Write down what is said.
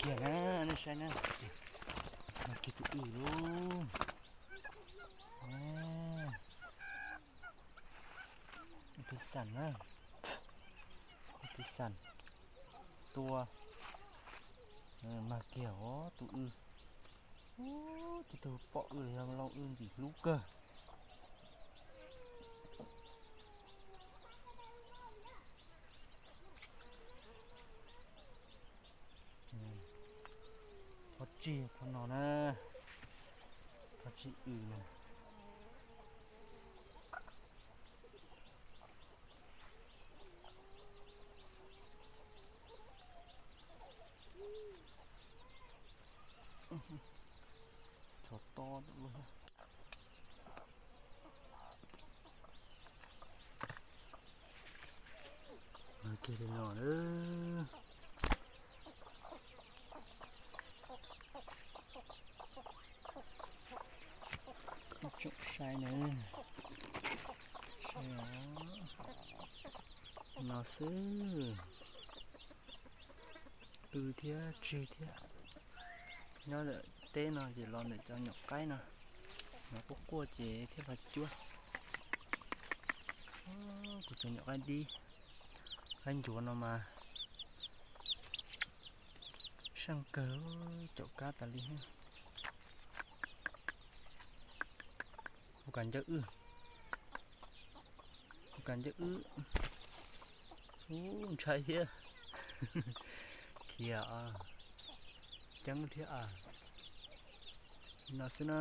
kiag na, nej saib na, mag kiag tus w lub. Tus xas na, tus xas tua, mag kiag os tus w. Ub, tus tug pom w yog lauj, w ntxim hlub kawg. Thov txim qhov no na, thov txim w no. Txhov to lawm. Kiag li no lawm. Tsoom saib na, saib os, no xwb. W thiab tsig thiab. Nyob ntawm teb no ces los ntawm cov nyuam qaib no, no quaj quaj ces thiaj los cuab. Kuv cov nyuam qaib dib, qaib ncuav no mas seej kawg, caum kab tas li. Kuv kav ncawj wb, kuv kav ncawj wb. Ub, ntshai thiab. Khiav, ceeb thiab a. Li no xwb na.